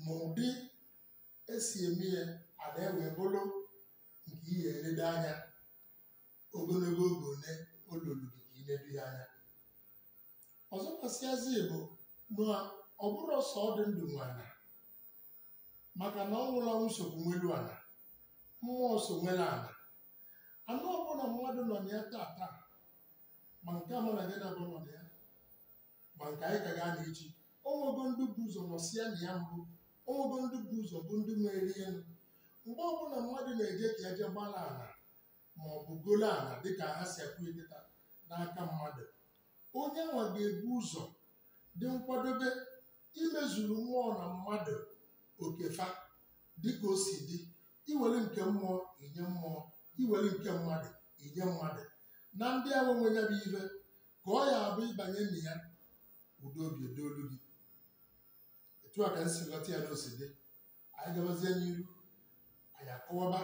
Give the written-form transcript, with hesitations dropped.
N'ụdị esi eme ya, ada ewee bụrụ nke ihe eledo anya ogologo oge one olulu gị ka ị nedu ya anya. Ọzọ kwasịazị bụ na ọ bụrụ ọsọ ọ dị ndụ nwe ana, maka na ọ nwụrụ ọnwụ sokwu nwelu ana, mmụọ so nwere ana. Anụ ọbụla mmadụ nọ na ya tata, ma nke a mụ na gị na-abụ nọ na ya, ma nke anyị ka gaa n'echi, onwego ndị bụ ụzọ nọsịa na ya mbụ, onwego ndị bụ ụzọ bụ ndị nwere elu. Mgbe ọbụla mmadụ na-eje ka eje gbara ana ma ọ bụ golo ana dịka ha si ekwu kịta n'aka mmadụ, onye nwa ga-ebu ụzọ dị nkwadobe imezuru mmụọ na mmadụ okefa dịka o si dị. Iwere nke mmụọ inye mmụọ, iwere nke mmadụ inye mmadụ, na ndị ahụ nwe ya bụ ife ka ọ ya abụ ịbanye na ya, udo obi edolu gị. Etu a ka m si ghọta ya na o si dị. Anyị gabazie n'iru, anyị akọwaba